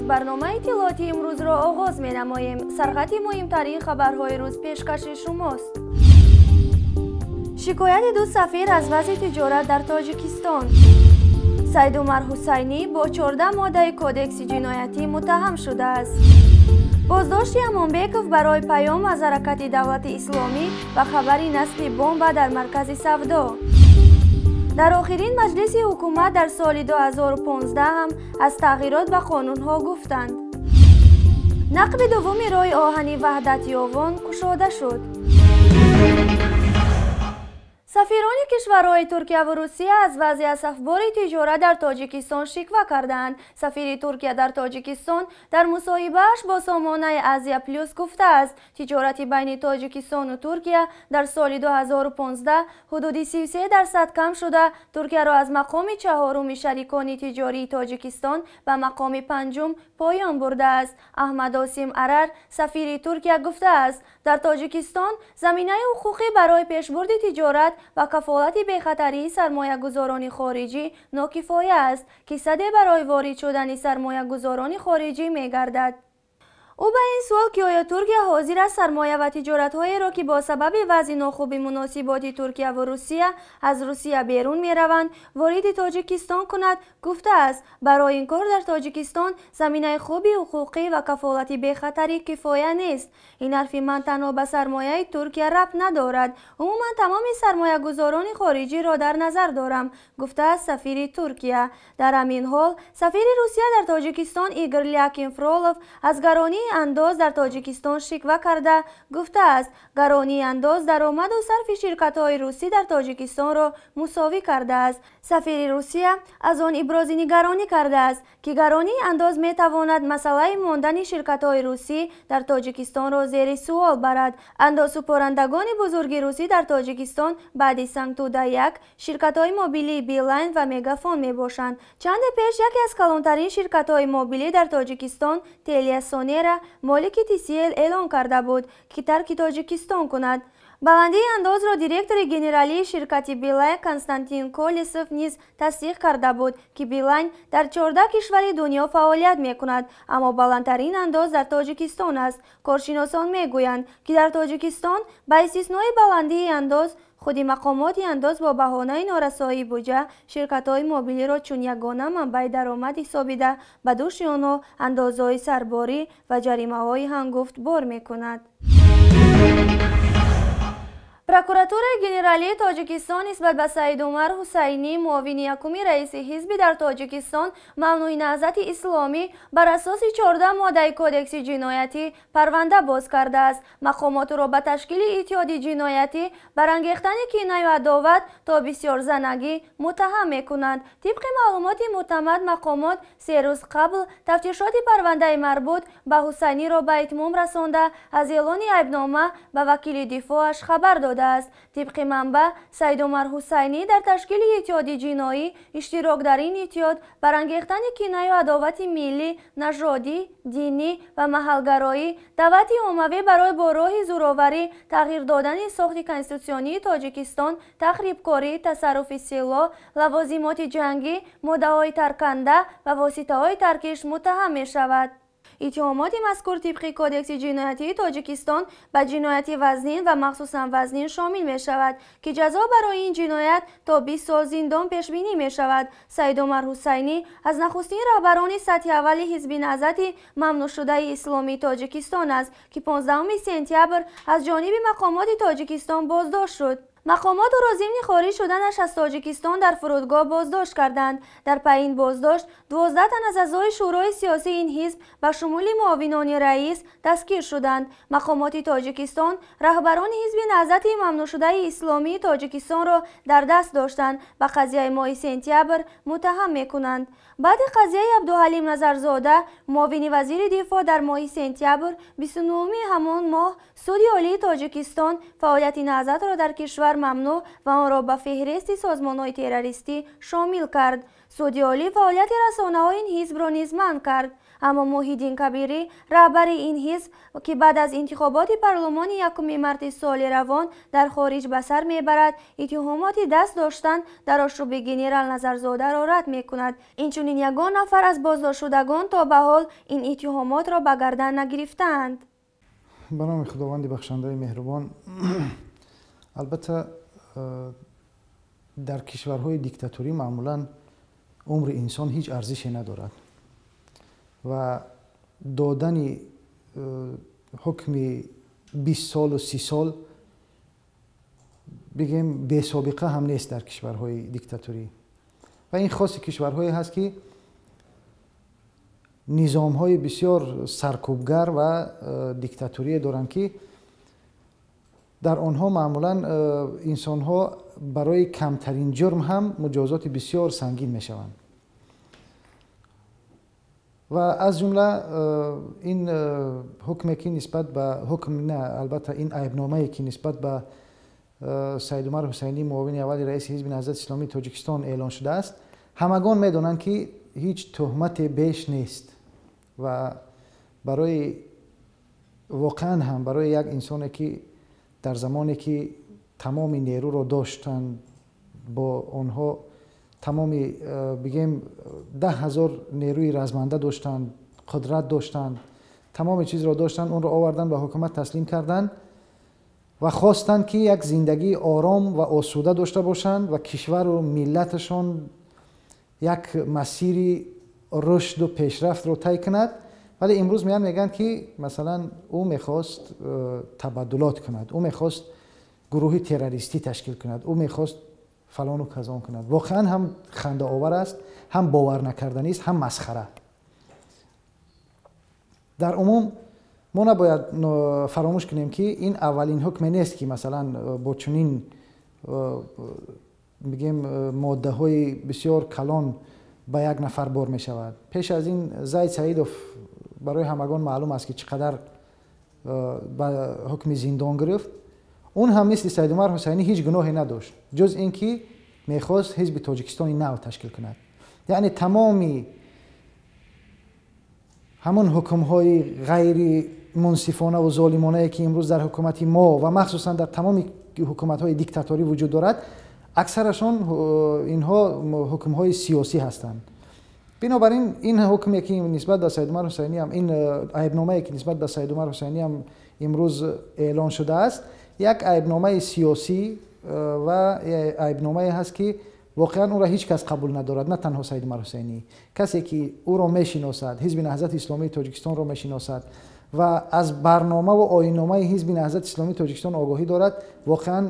Барномаи иттилоотии имрӯзро оғоз менамоем. Сархати муҳимтарин хабарҳои рӯз пешкаши шумост. Шикояти ду сафир аз вазъи тиҷорат дар Тоҷикистон. Саидумар Ҳусайнӣ бо 14 моддаи кодекси ҷиноятӣ муттаҳам шудааст. Боздошти Амонбеков барои паём аз ҳаракати давлати исломӣ ва хабари насби бомба дар маркази савдо. Дар охирин маҷлиси ҳукумат дар соли 2015 ҳам аз тағйирот ба қонунҳо гуфтанд. Нақби дуввуми роҳи оҳани Ваҳдат-Ёвон кушода шуд. Сафирони кишварҳои Туркия ва Русия аз вазъи асафбори тиҷорат дар Тоҷикистон шиква кардаанд. Сафири Туркия дар Тоҷикистон дар мусоҳибааш бо сомонаи Азия Плюс гуфтааст, тиҷорати байни Тоҷикистону Туркия дар соли 2015 ҳудуди 33% кам шуда, Туркияро аз мақоми чаҳоруми шарикони тиҷории Тоҷикистон ба мақоми панҷум поён бурдааст. Аҳмад Осим Арар, сафири Туркия, гуфтааст, дар Тоҷикистон заминаи ҳуқуқӣ барои пешбурди тиҷорат ва кафолати бехатарии сармоягузорони хориҷӣ нокифоя аст, ки садде барои ворид шудани сармоягузорони хориҷӣ мегардад. Ӯ ба ин суол, ки оё Туркия ҳозир аст сармоя ва тиҷоратҳоеро, ки бо сабаби вазъи нохуби муносиботи Туркия ва Русия аз Русия берун мераванд, вориди Тоҷикистон кунад, гуфтааст, барои ин кор дар Тоҷикистон заминаи хуби ҳуқуқӣ ва кафолати бехатарӣ кифоя нест. Ин ҳарфи ман танҳо ба сармояи Туркия рабт надорад, умуман тамоми сармоягузорони хориҷиро дар назар дорам, гуфтааст сафири Туркия. Дар ҳамин ҳол сафири Русия дар Тоҷикистон Игор Лякин Фролов аз гаронии андоз дар Тоҷикистон шиква карда, гуфтааст, гаронии андоз даромаду сарфи ширкатҳои русӣ дар Тоҷикистонро мусовӣ кардааст. Сафири Русия аз он ибрози нигаронӣ кардааст, ки гаронии андоз метавонад масъалаи мондани ширкатҳои русӣ дар Тоҷикистонро зери суол барад. Андозсупорандагони бузурги русӣ дар Тоҷикистон баъди Сангтуда 1 ширкатҳои мобилии Билайн ва Мегафон мебошанд. Чанде пеш яке аз калонтарин ширкатҳои мобилӣ дар Тоҷикистон Телия Сонера молики TCL эълон карда буд, ки тарки Тоҷикистон кунад. Баландии андозро директори генералии ширкати Билайн Константин Колесов низ тасдиқ карда буд, ки Билайн дар 14 кишвари дунё фаъолият мекунад, аммо баландтарин андоз дар Тоҷикистон аст. Коршиносон мегӯянд, ки дар Тоҷикистон ба истиснои баландии андоз худи мақомоти андоз бо баҳонаи норасоии буҷа ширкатҳои мобилиро чун ягона манбаи даромад ҳисобида, ба дӯши онҳо андозҳои сарборӣ ва ҷаримаҳои ҳангуфт бор мекунад. Прокуратураи генералии Тоҷикистон нисбат ба Саидумар Ҳусайнӣ, муовини якуми раиси ҳизби дар Тоҷикистон мамнӯи наҳзати исломӣ, бар асоси 14 моддаи кодекси ҷиноятӣ парванда боз кардааст. Мақомот ӯро ба ташкили иттиҳоди ҷиноятӣ, барангехтани кинаю адоват то бисёрзанагӣ муттаҳам мекунанд. Тибқи маълумоти мӯътамад, мақомот 3 рӯз қабл тафтишоти парвандаи марбут ба Ҳусайниро ба итмом расонда, аз эълони айбнома ба вакили дифоъаш хабар дод. Тибқи манбаъ, Саидумар Ҳусайнӣ дар ташкили иттиҳоди ҷиноӣ, иштирок дар ин иттиҳод, барангехтани кинаю адовати миллӣ, нажодӣ, динӣ ва маҳалгароӣ, даъвати оммавӣ барои бо роҳи зӯроварӣ тағйир додани сохти конститутсионии Тоҷикистон, тахрибкорӣ, тасарруфи силоҳ, лавозимоти ҷангӣ, моддаҳои тарканда ва воситаҳои таркиш муттаҳам мешавад. Иттиҳомоти мазкур тибқи кодекси ҷиноятии Тоҷикистон ба ҷинояти вазнин ва махсусан вазнин шомил мешавад, ки ҷазо барои ин ҷиноят то 20 сол зиндон пешбинӣ мешавад. Саидумар Ҳусайнӣ аз нахустин раҳбарони сатҳи аввали ҳизби наҳзати мамнӯъшудаи исломии Тоҷикистон аст, ки 15 сентябр аз ҷониби мақомоти Тоҷикистон боздошт шуд. Мақомот ӯро зимни хориҷ шуданаш аз Тоҷикистон дар фурудгоҳ боздошт карданд. Дар пайи ин боздошт 12 тан аз аъзои шӯрои сиёсии ин ҳизб ба шумули муовинони раис дастгир шуданд. Мақомоти Тоҷикистон раҳбарони ҳизби наҳзати мамнӯъшудаи исломии Тоҷикистонро дар даст доштанд, ба қазияи моҳи сентябр муттаҳам мекунанд. Баъди қазияи Абдуҳалим Назарзода, муовини вазири дифоъ, дар моҳи сентябр 29-уми ҳамон моҳ Суди Олии Тоҷикистон фаъолияти наҳзатро дар кишвар мамнӯъ ва онро ба феҳристи созмонҳои террористӣ шомил кард. Суди Олӣ фаъолияти расонаҳои ин ҳизбро низ манъ кард. Аммо Муҳиддин Кабирӣ, раҳбари ин ҳизб, ки баъд аз интихоботи парлумони 1 марти соли равон дар хориҷ ба сар мебарад, иттиҳомоти даст доштан дар ошӯби генерал Назарзодаро рад мекунад. Инчунин ягон нафар аз боздоштшудагон то ба ҳол ин иттиҳомотро ба гардан нагирифтаанд. Ба номи Худованди бахшандаи меҳрубон. Албатта, дар кишварҳои диктаторӣ маъмулан умри инсон ҳеҷ арзише надорад ва додани ҳукми 20 солу 30 сол, бигем, бесобиқа ҳам нест дар кишварҳои диктаторӣ. Ва ин хоси кишварҳое ҳаст, ки низомҳои бисёр саркӯбгар ва диктаторие доранд, ки дар онҳо маъмулан инсонҳо барои камтарин ҷурм ҳам муҷозоти бисёр сангин мешаванд. Ва аз ҷумла ин ҳукме, ки нисбат ба ҳукм не, албатта, ин айбномае, ки нисбат ба Саидумар Ҳусайнӣ, муовини аввали раиси Ҳизби Наҳзати Исломии Тоҷикистон, эълон шудааст, ҳамагон медонанд, ки ҳеҷ туҳмате беш нест. Ва барои воқеан ҳам барои як инсоне, ки дар замоне ки тамоми нерӯро доштанд, бо онҳо тамоми, бигем, 10 000 нерӯи разманда доштанд, қудрат доштанд, тамоми чизро доштанд, онро оварданд, ба ҳукумат таслим карданд ва хостанд, ки як зиндагии ором ва осуда дошта бошанд ва кишвару миллаташон як масири рушду пешрафтро тай кунад. Вале имрӯз меянд, мегӯянд, ки масалан ӯ мехост табаддулот кунад, ӯ мехост гурӯҳи террористӣ ташкил кунад, ӯ мехост фалону казон кунад. Воқеан ҳам хандаовар аст, ҳам боварнакарданист, ҳам масхара. Дар умум мо набояд фаромӯш кунем, ки ин аввалин ҳукме нест, ки масалан бо чунин, бигем, моддаҳои бисёр калон ба як нафар бор мешавад. Пеш аз ин Зайд Саидов, барои ҳамагон маълум аст, ки чӣ қадар ба ҳукми зиндон гирифт. Он ҳам мисли Саидумар Ҳусайнӣ ҳеҷ гуноҳе надошт, ҷуз ин ки мехост Ҳизби Тоҷикистони нав ташкил кунад. Яъне тамоми ҳамон ҳукмҳои ғайри мунсифона ва золимонае, ки имрӯз дар ҳукумати мо ва махсусан дар тамоми ҳукуматҳои диктаторӣ вуҷуд дорад, аксарашон инҳо ҳукмҳои сиёсӣ ҳастанд. Бинобар ин ин ҳукме, ки нисбат ба Саидумар Ҳусайнӣ ҳам, ин айбномае, ки нисбат ба Саидумар Ҳусайнӣ ҳам имрӯз эълон шудааст, як айбномаи сиёсӣ ва айбномае ҳаст, ки воқеан ӯро ҳеҷ кас қабул надорад, на танҳо Саидумар Ҳусайнӣ. Касе, ки ӯро мешиносад, Ҳизби Наҳзати Исломии Тоҷикистонро мешиносад ва аз барномаву оинномаи Ҳизби Наҳзати Исломии Тоҷикистон огоҳӣ дорад, воқеан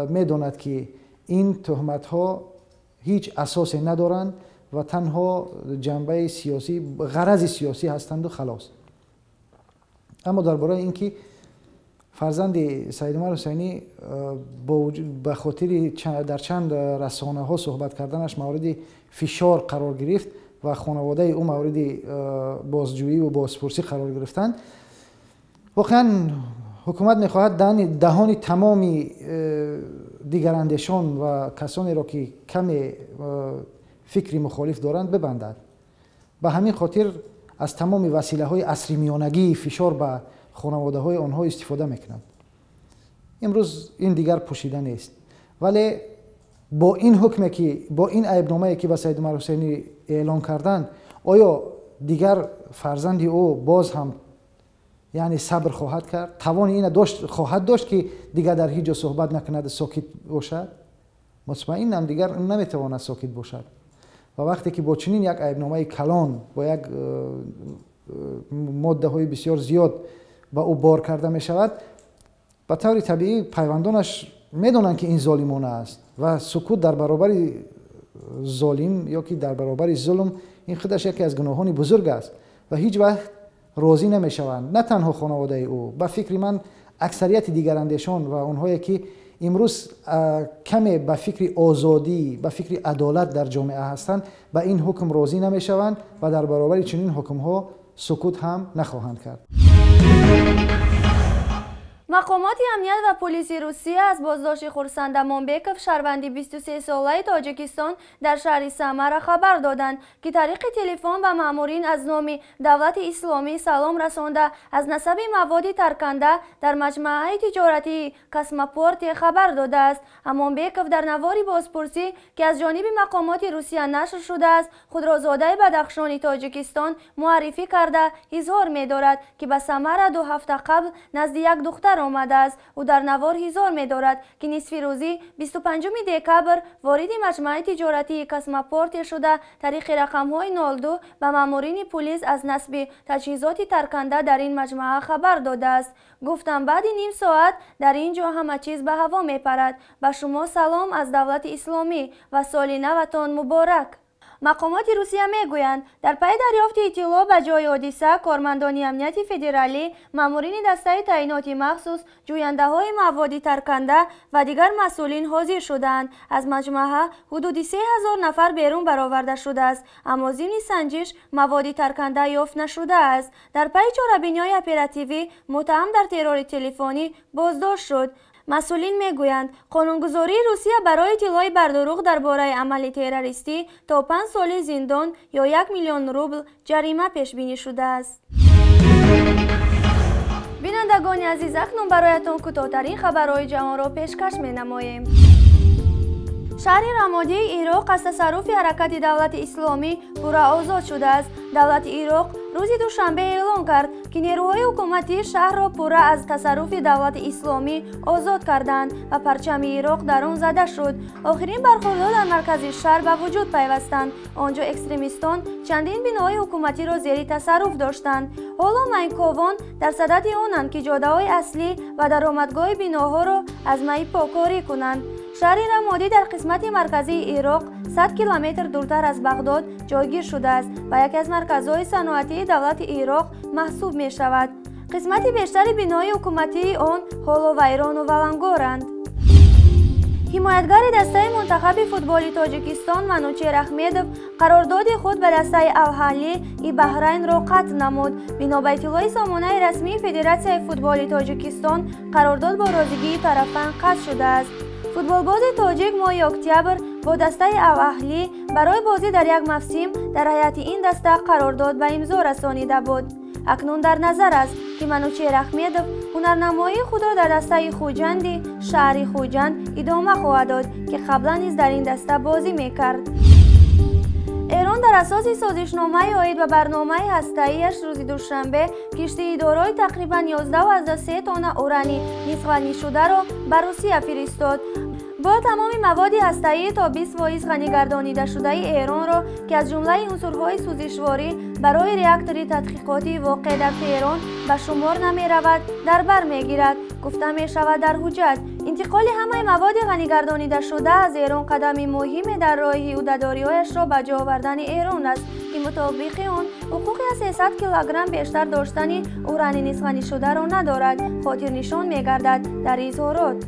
медонад, ки ин туҳматҳо ҳеҷ асосе надоранд ва танҳо ҷанбаи сиёсӣ, ғарази сиёсӣ ҳастанду халос. Аммо дар бораи ин ки фарзанди Саидумар Ҳусайнӣ ба хотири дар чанд расонаҳо суҳбат карданаш мавриди фишор қарор гирифт ва хонаводаи ӯ мавриди бозҷӯиву бозпурсӣ қарор гирифтанд, воқеан ҳукумат мехоҳад даҳони тамоми дигарандешон ва касонеро, ки каме фикри мухолиф доранд, бибандад. Ба ҳамин хотир аз тамоми василаҳои асри миёнагии фишор ба хонаводаҳои онҳо истифода мекунанд. Имрӯз ин дигар пӯшида нест. Вале бо ин ҳукме, ки бо ин айбномае, ки ба Саидумар Ҳусайнӣ эълон карданд, оё дигар фарзанди ӯ боз ҳам, яъне, сабр хоҳад кард, тавони ина хоҳад дошт, ки дигар дар ҳеҷ ҷо суҳбат накунад, сокит бошад? Мутмаинам, дигар наметавонад сокит бошад. Ва вақте ки бо чунин як айбномаи калон, бо як моддаҳои бисёр зиёд ба ӯ бор карда мешавад, ба таври табиӣ пайвандонаш медонанд, ки ин золимона аст ва сукут дар баробари золим ё ки дар баробари зулм ин худаш яке аз гуноҳони бузург аст ва ҳеҷ вақт розӣ намешаванд. На танҳо хонаводаи ӯ, ба фикри ман, аксарияти дигарандешон ва онҳое, ки имрӯз каме ба фикри озодӣ, ба фикри адолат дар ҷомеа ҳастанд, ба ин ҳукм розӣ намешаванд ва дар баробари чунин ҳукмҳо сукут ҳам нахоҳанд кард. Мақомоти амният ва полиси Русия аз боздошти Хурсанд Амонбеков, шаҳрванди 23-солаи Тоҷикистон, дар шаҳри Самара хабар доданд, ки тариқи телефон ба маъмурин аз номи Давлати Исломӣ салом расонда, аз насаби маводи тарканда дар маҷмааи тиҷоратии Космопорте хабар додааст. Амонбеков дар навори бозпурсӣ, ки аз ҷониби мақомоти Русия нашр шудааст, худро зодаи Бадахшони Тоҷикистон муаррифӣ карда, изҳор медорад, ки ба Самара 2 ҳафта қабл назди як духтар омадааст. Ӯ дар навор ҳизор медорад, ки нисфи рӯзӣ 25 декабр вориди маҷмааи тиҷоратии Космопорте шуда, тариқи рақамҳои 02 ба маъмурини пулис аз насби таҷҳизоти тарканда дар ин маҷмаа хабар додааст. Гуфтам, баъди ним соат дар ин ҷо ҳама чиз ба ҳаво мепарад. Ба шумо салом аз Давлати Исломӣ ва соли наватон муборак. Мақомоти Русия мегӯянд, дар пайи дарёфти иттилоъ ба ҷои ҳодиса кормандони амнияти федералӣ, маъмурини дастаи таъиноти махсус, ҷӯяндаҳои маводи тарканда ва дигар масъулин ҳозир шудаанд. Аз маҷмаъа ҳудуди 3000 нафар берун бароварда шудааст, аммо зимни санҷиш маводи тарканда ёфт нашудааст. Дар пайи чорабиниҳои оперативӣ муттаҳам дар террори телефонӣ боздошт шуд. Масъулин мегӯянд, қонунгузории Русия барои иттилои бардурӯғ дар бораи амали террористӣ то 5 соли зиндон ё 1 миллион рубл ҷарима пешбинӣ шудааст. Бинандагони азиз, акнун бароятон кӯтоҳтарин хабарҳои ҷаҳонро пешкаш менамоем. Шаҳри Рамодии Ироқ аз тасарруфи ҳаракати Давлати Исломӣ пурра озод шудааст. Давлати Ироқ рӯзи душанбе эълон кард, ки нерӯҳои ҳукуматӣ шаҳрро пурра аз тасарруфи Давлати Исломӣ озод карданд ва парчами Ироқ дар он зада шуд. Охирин бархӯрдҳо дар маркази шаҳр ба вуҷуд пайвастанд. Он ҷо экстремистон чандин биноҳои ҳукуматиро зери тасарруф доштанд. Ҳоло майнковон дар садади онанд, ки ҷодаҳои аслӣ ва даромадгоҳи биноҳоро аз майпокорӣ кунанд. Шаҳри Рамодӣ дар қисмати марказии Ироқ 100 километр дуртар аз Бағдод ҷойгир шудааст ва яке аз марказҳои саноатии давлати Ироқ маҳсуб мешавад. Қисмати бештари биноҳои ҳукуматии он ҳоло вайрону валангоранд. Ҳимоятгари дастаи мунтахаби футболи Тоҷикистон Манучер Ахмедов қарордоди худ ба дастаи Ал-Ҳалии Баҳрайнро қатъ намуд. Бино ба иттилои сомонаи расмии Федератсияи футболи Тоҷикистон, қарордод бо розигии тарафайн қатъ шудааст. Футболбози тоҷик моҳи октябр бо дастаи Ал-Аҳлӣ барои бозӣ дар як мавсим дар ҳайати ин даста қарордод ба имзо расонида буд. Акнун дар назар аст, ки Манучер Ахмедов ҳунарнамоии худро дар дастаи Хуҷанди шаҳри Хуҷанд идома хоҳад дод, ки қаблан низ дар ин даста бозӣ мекард. Эрон дар асоси созишномаи оид ба барномаи ҳастаиаш рӯзи душанбе киштии дорои тақрибан 11,3 тонна урани нисфғанишударо ба Русия фиристод. Бо тамоми маводи ҳастаӣ то 20% ғанигардонидашудаи Эронро, ки аз ҷумлаи унсурҳои сӯзишворӣ барои реактори тадқиқотӣ воқеъ дар Теҳрон ба шумор намеравад, дар бар мегирад, гуфта мешавад дар ҳуҷҷат. Интиқоли ҳамаи маводи ғанигардонидашуда аз Эрон қадами муҳиме дар роҳи ӯҳдадориҳояшро ба ҷо овардани Эрон аст, ки мутобиқи он ҳуқуқи аз 300 килограмм бештар доштани урани нисфғанишударо надорад, хотирнишон мегардад дар изҳорот.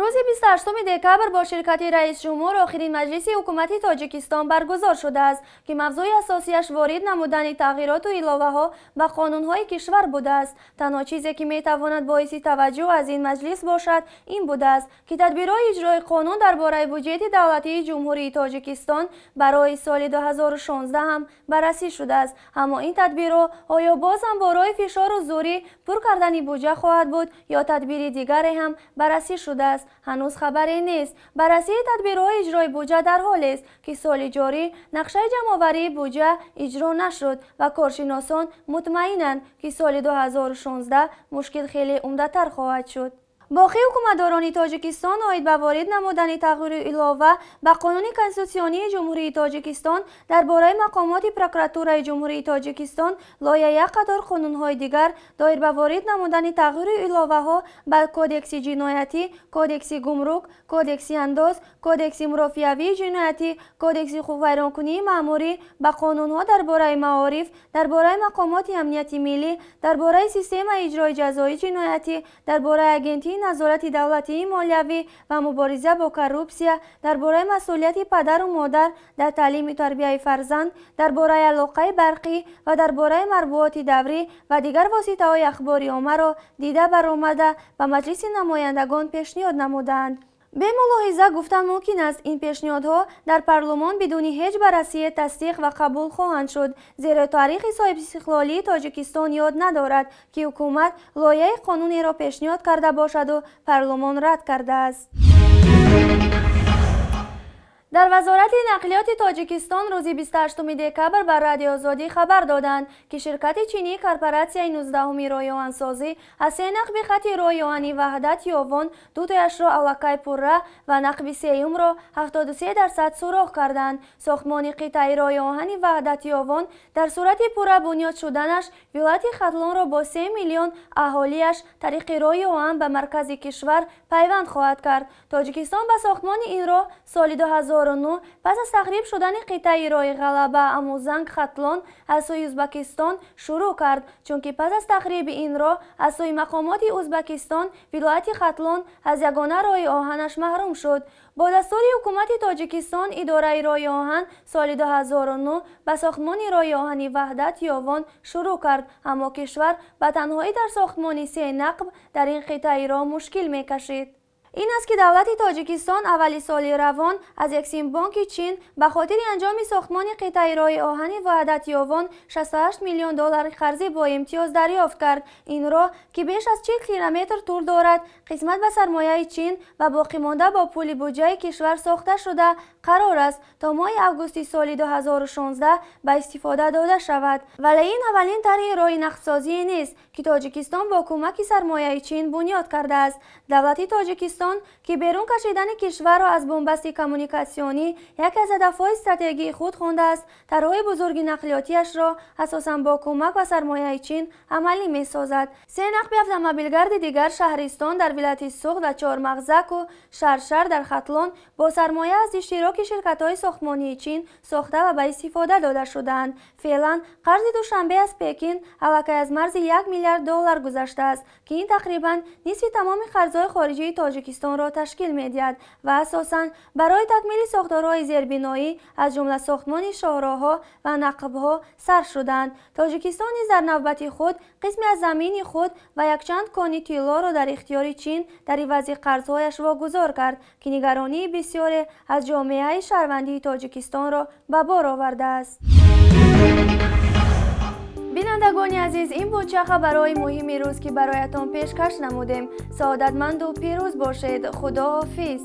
Рӯзи 28 декабр бо ширкати раисҷумҳур охирин маҷлиси ҳукумати Тоҷикистон баргузор шудааст, ки мавзӯи асосияш ворид намудани тағйироту иловаҳо ба қонунҳои кишвар будааст. Танҳо чизе, ки метавонад боиси таваҷҷӯҳ аз ин маҷлис бошад, ин будааст, ки тадбирҳои иҷрои қонун дар бораи буҷети давлатии Ҷумҳурии Тоҷикистон барои соли 2016 ҳам баррасӣ шудааст. Аммо ин тадбирҳо оё боз ҳам бо роҳи фишору зӯрӣ пур кардани буҷа хоҳад буд ё тадбири дигаре ҳам баррасӣ шудааст, ҳанӯз хабаре нест. Баррасии тадбирҳои иҷрои буҷа дар ҳолест, ки соли ҷорӣ нақшаи ҷамъоварии буҷа иҷро нашуд ва коршиносон мутмаинанд, ки соли 2016 мушкил хеле умдатар хоҳад шуд. Боқӣ ҳукуматдорони Тоҷикистон оид ба ворид намудани тағйиру илова ба Қонуни Конститутсионии Ҷумҳурии Тоҷикистон дар бораи мақомоти прокуратураи Ҷумҳурии Тоҷикистон лоиҳаи як қатор қонунҳои дигар доир ба ворид намудани тағйиру иловаҳо ба Кодекси ҷиноятӣ, Кодекси гумрук, Кодекси андоз, Кодекси мурофиавии ҷиноятӣ, Кодекси ҳуқуқвайронкунии маъмурӣ, ба қонунҳо дар бораи маориф, дар бораи мақомоти амнияти миллӣ, дар бораи системаи иҷрои ҷазои ҷиноятӣ, дар бораи агентии назорати давлатии молиявӣ ва мубориза бо коррупсия, дар бораи масъулияти падару модар дар таълиму тарбияи фарзанд, дар бораи алоқаи барқӣ ва дар бораи марбуоти даврӣ ва дигар воситаҳои ахбори оммаро дида баромада ба Маҷлиси намояндагон пешниҳод намуданд. Бемулоҳиза гуфтан мумкин аст, ин пешниҳодҳо дар парлумон бидуни ҳеҷ баррасие тасдиқ ва қабул хоҳанд шуд, зеро таърихи соҳибистиқлолии Тоҷикистон ёд надорад, ки ҳукумат лоиҳаи қонунеро пешниҳод карда бошаду парлумон рад кардааст. Дар Вазорати нақлиёти Тоҷикистон рӯзи 28 декабр ба Радиои Озодӣ хабар доданд, ки ширкати чинии корпоратсияи 19-уми роҳи оҳансозӣ аз се нақби хати роҳи оҳани Ваҳдат Ёвон дутояшро аллакай пурра ва нақби сеюмро 73% сурох карданд. Сохтмони қитъаи роҳи оҳани Ваҳдат Ёвон дар сурати пурра бунёд шуданаш вилояти Хатлонро бо 3 миллион аҳолиаш тариқи роҳи оҳан ба маркази кишвар пайванд хоҳад кард. Тоҷикистон ба сохтмони ин роҳ соли 2009 пас аз тахриб шудани қитъаи роҳи Ғалаба Амузанг Хатлон аз сӯи Ӯзбекистон шурӯъ кард, чунки пас аз тахриби ин роҳ аз сӯи мақомоти Ӯзбекистон вилояти Хатлон аз ягона роҳи оҳанаш маҳрум шуд. Бо дастури ҳукумати Тоҷикистон идораи роҳи оҳан соли 2009 ба сохтмони роҳи оҳани Ваҳдат Ёвон шурӯъ кард, аммо кишвар ба танҳоӣ дар сохтмони се нақб дар ин қитъаи роҳ мушкил мекашид. Ин аст, ки давлати Тоҷикистон аввали соли равон аз Эксимбонки Чин ба хотири анҷоми сохтмони қитъаи роҳи оҳани Ваҳдат Ёвон 68 миллион доллари қарзӣ бо имтиёз дарёфт кард. Ин роҳ, ки беш аз 40 километр тӯл дорад, қисмат ба сармояи Чин ва боқимонда бо пули буҷаи кишвар сохта шуда, қарор аст то моҳи августи соли 2016 ба истифода дода шавад. Вале ин аввалин тарҳи роҳи нақбсозӣ нест, ки Тоҷикистон бо кӯмаки сармояи Чин бунёд кардааст. Давлати Тоҷикистон, ки берун кашидани кишварро аз бунбасти коммуникатсионӣ яке аз ҳадафҳои стратегии худ хондааст, тарҳҳои бузурги нақлиётиашро асосан бо кӯмак ва сармояи Чин амалӣ месозад. Се нақби автомобилгарди дигар шаҳристон дар вилояти Суғд ва Чормағзаку Шаршар дар Хатлон бо сармоя аз иштироки ширкатҳои сохтмонии Чин сохта ва ба истифода дода шудаанд. Феълан қарзи Душанбе аз Пекин аллакай аз марзи 1 миллиард доллар гузаштааст, ки ин тақрибан нисфи тамоми қарзҳои хориҷии Тоҷикистонро ташкил медиҳад ва асосан барои такмили сохторҳои зербиноӣ, аз ҷумла сохтмони шоҳроҳҳо ва нақбҳо сарф шуданд. Тоҷикистон низ дар навбати худ қисме аз замини худ ва якчанд кони тиллоро дар ихтиёри Чин дар ивази қарзҳояш вогузор кард, ки нигаронии бисёре аз ҷомеаи шаҳрвандии Тоҷикистонро ба бор овардааст. Бинандагони азиз, ин буд чанд хабарҳои муҳими рӯз, ки бароятон пешкаш намудем. Саодатманду пирӯз бошед. Худо ҳофиз.